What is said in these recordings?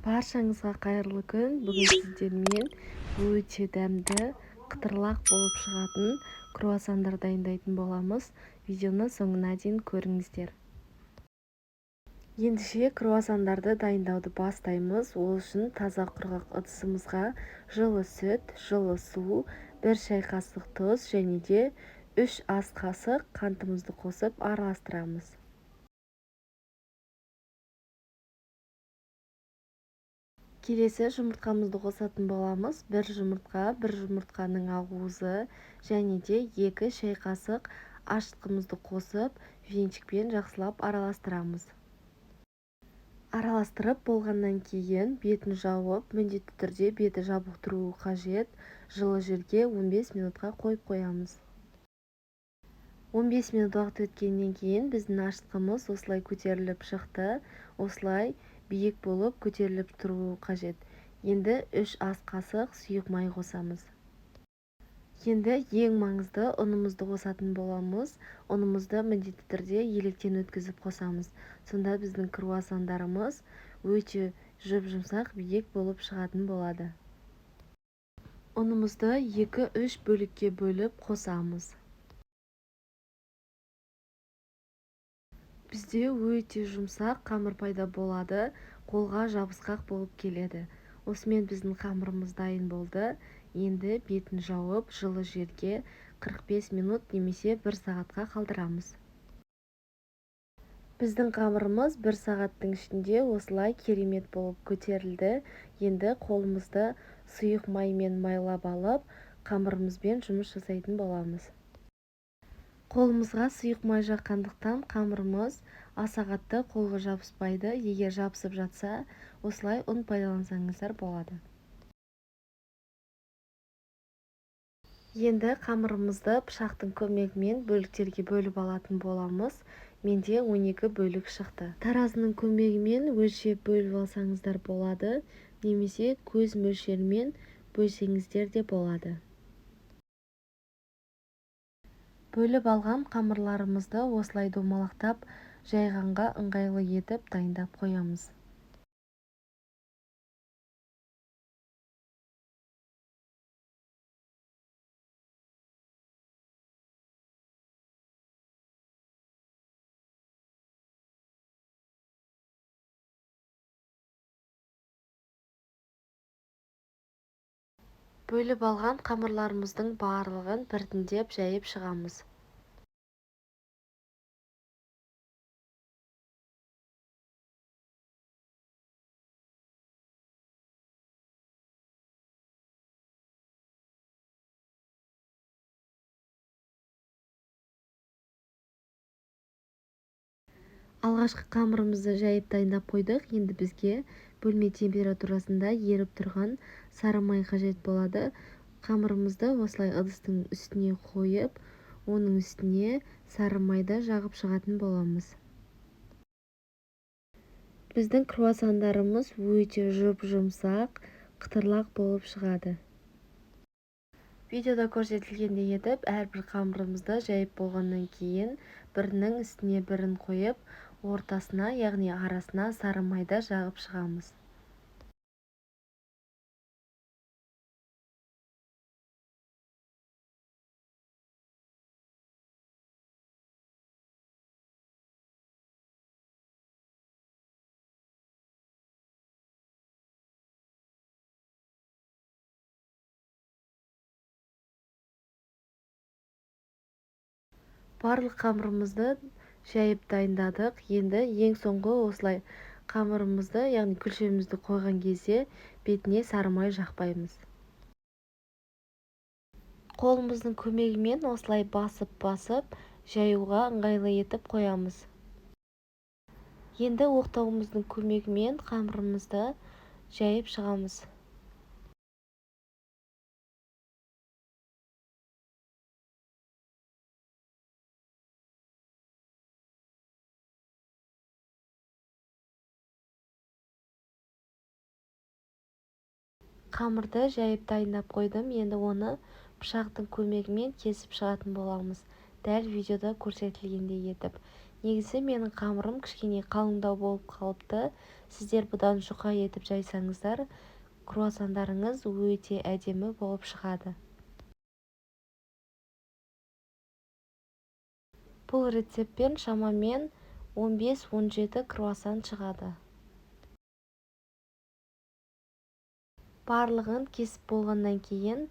Баршаңызға қайырлы күн. Бүгін сіздермен өте дәмді, қытырлақ болып шығатын круассандар дайындайтын боламыз. Видеоны соңына дейін көріңіздер. Ендеше круассандарды дайындауды бастаймыз. Ол үшін таза құрғақ ыдысымызға жылы сүт, жылы су, 1 шай қасық тұз және де 3 ас қасық қантымызды қосып араластырамыз. Келесі жұмыртқамызды қосатын боламыз. 1 жұмыртқа, 1 жұмыртқаның ауызы және де 2 шай қасық ашытқымызды қосып, венчикпен жақсылап араластырамыз. Араластырып болғаннан кейін бетін жауып, міндетті түрде беті жабық тұруы қажет, жылы жерге 15 минутқа қойып қоямыз. 15 минут уақыт өткеннен кейін біздің ашытқымыз осылай көтеріліп шықты. Осылай биік болып көтеріліп тұруы қажет. Енді 3 ас қасық сұйық май қосамыз. Енді ең маңызды ұнымызды қосатын боламыз. Ұнымызды міндетті түрде електен өткізіп қосамыз. Сонда біздің круассандарымыз өте жұп-жұмсақ, биік болып шығатын болады. Ұнымызды 2-3 бөлікке бөліп қосамыз. Бізде өте жұмсақ қамыр пайда болады, қолға жабысқақ болып келеді. Осымен біздің қамырымыз дайын болды. Енді бетін жауып, жылы жерге 45 минут немесе 1 сағатқа қалдырамыз. Біздің қамырымыз 1 сағаттың ішінде осылай керемет болып көтерілді. Енді қолымызды сұйық маймен майлап алып, қамырымызбен жұмыс жасайтын боламыз. Қолымызға сұйық май жаққандықтан қамырымыз аса қатты қолға жабыспайды. Егер жабысып жатса, осылай ұн пайдалансаңыздар болады. Енді қамырымызды пышақтың көмегімен бөліктерге бөліп алатын боламыз. Менде 12 бөлік шықты. Таразының көмегімен өлшеп бөліп алсаңыздар болады, немесе көз мөлшерімен бөлсеңіздер де болады. Бөліп алған қамырларымызды осылай домалақтап, жайғанға ыңғайлы етіп дайындап қоямыз. Бөліп алған қамырларымыздың барлығын біртіндеп жайып шығамыз. Алғашқы қамырымызды жайып дайындап қойдық. Енді бізге бөлме температурасында еріп тұрған сары май қажет болады. Қамырымызды осылай ыдыстың үстіне қойып, оның үстіне сары майды жағып шығатын боламыз. Біздің круассандарымыз өте жұп-жұмсақ, қытырлақ болып шығады. Видеода көрсетілгендей етіп, әрбір қамырымызды жайып болғаннан кейін бірінің үстіне бірін қойып, ортасына, яғни арасына сары майды жағып шығамыз. Барлық қамырымызды жайып дайындадық. Енді ең соңғы осылай қамырымызды, яғни күлшемізді қойған кезде бетіне сары май жақпаймыз. Қолымыздың көмегімен осылай басып-басып жаюға ыңғайлы етіп қоямыз. Енді оқтауымыздың көмегімен қамырымызды жайып шығамыз. Қамырды жайып дайындап қойдым. Енді оны пышақтың көмегімен кесіп шығатын боламыз. Дәл видеода көрсетілгендей етіп. Негізі менің қамырым кішкене қалыңдау болып қалыпты. Сіздер бұдан жұқа етіп жайсаңыздар, круассандарыңыз өте әдемі болып шығады. Бұл рецептпен шамамен 15-17 круассан шығады. Барлығын кесіп болғаннан кейін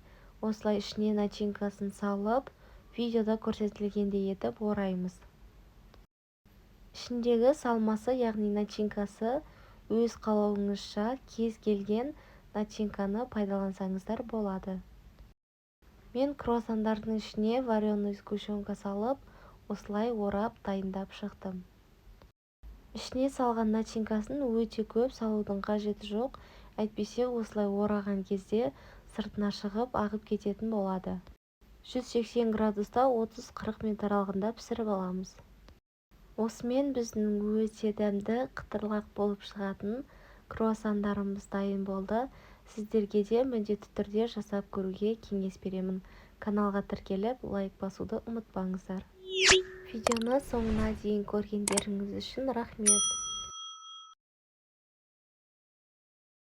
осылай ішіне начинкасын салып, видеода көрсетілгендей етіп ораймыз. Ішіндегі салмасы, яғни начинкасы, өз қалауыңызша кез келген начинканы пайдалансаңыздар болады. Мен круассандардың ішіне вареный сгущенка салып, осылай орап дайындап шықтым. Ішіне салған начинкасын өте көп салудың қажеті жоқ, әйтпесе осылай ораған кезде сыртына шығып ағып кететін болады. 180 градуста 30-40 минут аралығында пісіріп аламыз. Осымен біздің өте дәмді қытырлақ болып шығатын круассандарымыз дайын болды. Сіздерге де міндетті түрде жасап көруге кеңес беремін. Каналға тіркеліп, лайк басуды ұмытпаңыздар. Видеоны соңына дейін көргендеріңіз үшін рахмет.